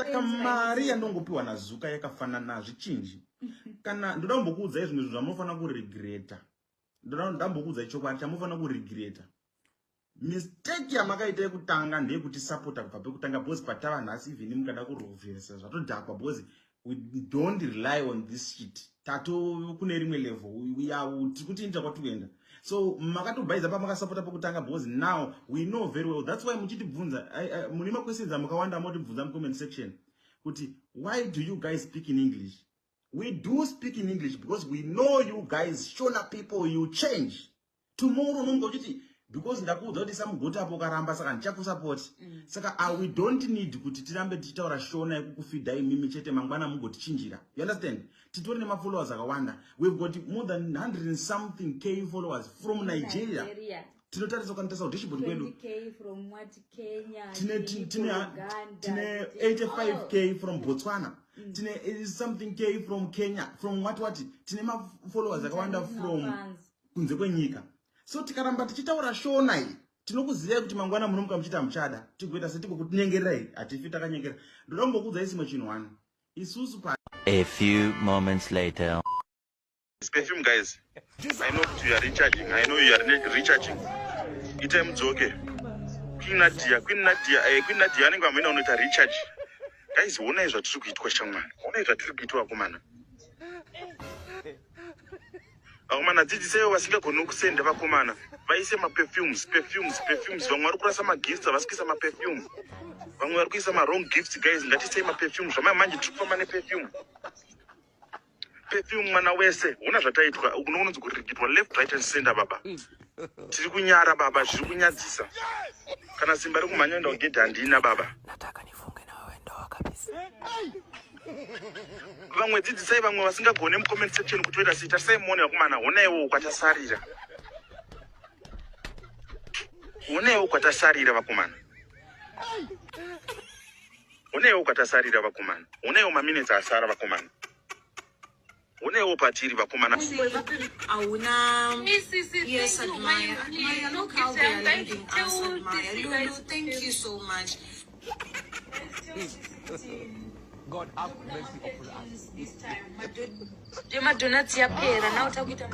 Saka mari yandongopiwa naZuka yakafanana, hazvichinji. Kana ndoda kumbokuudzai zvimwe zvinhu zvamunofanira kuregreta. Ndoda ndambokuudzai chokwadi chamunofanira kuregreta. Mistake yamakaita yekutanga ndeyekutisapota kubva pekutanga because patava nhasi even mukada kurovhesa zvatodhakwa because we don't rely on this shit. Tato kune rimwe level we are tiri kutiinda kwatiri kuenda. So makatobhaiza pamakasapota pekutanga because now we know very well. That's why muchitibvunza mune maquestions amukawanda amotibvunza mucomment section kuti why do you guys speak in English? We do speak in English because we know you guys Shona people you change. Tomorrow unonge uchiti because ndakuudza kuti samugoti apo ukaramba saka ndichakusapoti. Saka we don't need kuti tirambe tichitaura Shona yekukufidha imimi chete mangwana mugotichinjira. You understand? Titori nemafollowers akawanda. We've got more than 100 and something k followers from Nigeria. Nigeria. Tinotarisa ukanotasa kudashboard kwedu. 20K from what Kenya, Tine Chile, tine Uganda, tine tine- 85K from Botswana. Tine something k from Kenya, from what what. Tine mafollowers akawanda International from fans. kunze kwenyika. So tikaramba tichitaura Shona iyi, tinokuzivai kuti mangwana munomuka muchiti hamuchada, tigoita setigokutinyengererai, hatifi takanyengera. Ndoda kumbokuudzai chimwe chinhu one. Isusu pa A few moments later. It's perfume guys. I know you are recharging. I know you are recharging. Itai mudzoke. Queen Nadia, Queen Nadia, Queen Nadia anenge vamwene vanoita recharge. Guys, honai zvatiri kuitwa shamwari. Honai zvatiri kuitwa vakomana. Vakomana dzidzisaiwo vasingagoni kusenda vakomana. Vaise maperfumes, perfumes, perfumes. Vamwe vari kurasa magifts havasi kuisa maperfume. Vamwe vari kuisa mawrong gifts guys. Ngatisei maperfume. Zvamai manje tiri kufamba neperfume. Perfume mwana wese. Hona zvataitwa. Uku unonzi kurigitwa left, right and center baba. Tiri kunyara baba, zviri kunyadzisa. Kana simba rekumhanya kuenda kugedhi handina baba. Nataka nifunge na wewe ndoa kabisa. Vamwe dzidzisai vamwe vasingagone mucomment section kuti voita sei. Tarisai muone vakomana, honaiwo kwatasarira. Honaiwo kwatasarira vakomana. Honaiwo kwatasarira vakomana. Honaiwo maminutes asara vakomana. Honaiwo patiri vakomana. Auna. Yes, Admire. Admire, look how they are leading us, Admire. Lulu, thank you so much. God have mercy upon us. Yemadonats yapera, now takuita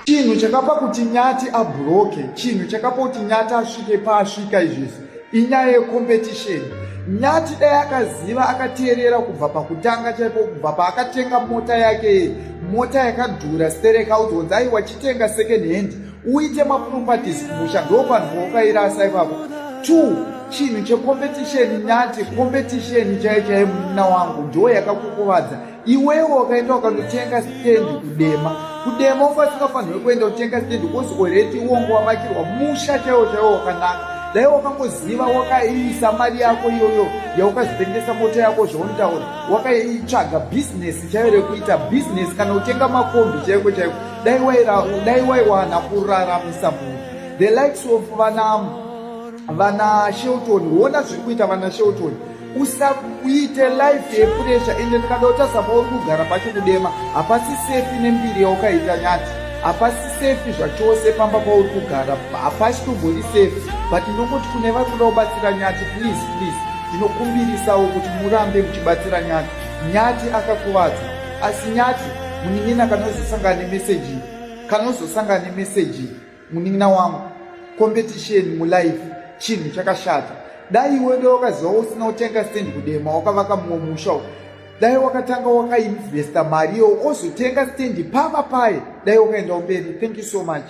Chinhu chakapa kuti Nyati abhuroke, chinhu chakapa kuti Nyati asvike paasvika izvizvi inyaya yecompetition. Nyati dai akaziva akateerera kubva pakutanga chaipo, kubva paakatenga mota yake, mota yakadhura stereka, audzwa aiwa chitenga second hand uite maproperties kumusha, ndopanhu paukairasa ipapo. 2 chinhu checompetition, Nyati, competition chaiyo chaiyo munina wangu ndo yakakukuvadza. Iwewe wakaenda wakanotenga stand kudema, kudema wanga usingafanirwe kuenda kutenga stand because already wongo wavakirwa musha chaiwo chaiwo wakanaka. Dai wakangoziva wakaisa mari yako iyoyo yaukazvitengesa mota yako zvaunotaura, wakaitsvaga bhizinesi chaiyo rekuita bhizinesi kana kutenga makombi chaiko chaiko, dai waiwana kuraramisa munhu. The likes of vana Shelton, wona zviri kuita vana Shelton. Usaite life yepressure. Ende ndikada kutarisa pauri kugara pacho kudema, hapasi safe nembiri yaukaita Nyati, hapasi safe zvachose. Pamba pauri kugara hapasi tombori safe. But ndinongoti kune vari kuda kubatsira Nyati, please please, ndinokumbirisawo kuti murambe muchibatsira Nyati. Nyati akakuvadzwa, asi Nyati munin'ina kanozosangana nemeseji, kanozosangana nemeseji munin'ina wangu, competition mulife chinhu chakashata. Dai iwe ndo wakaziva usina kutenga stand kudema, wakavaka mumwe musha, dai wakatanga wakainvesta mari iyo ozotenga stand pava paye, dai wakaendawo mberi. Thank you so much.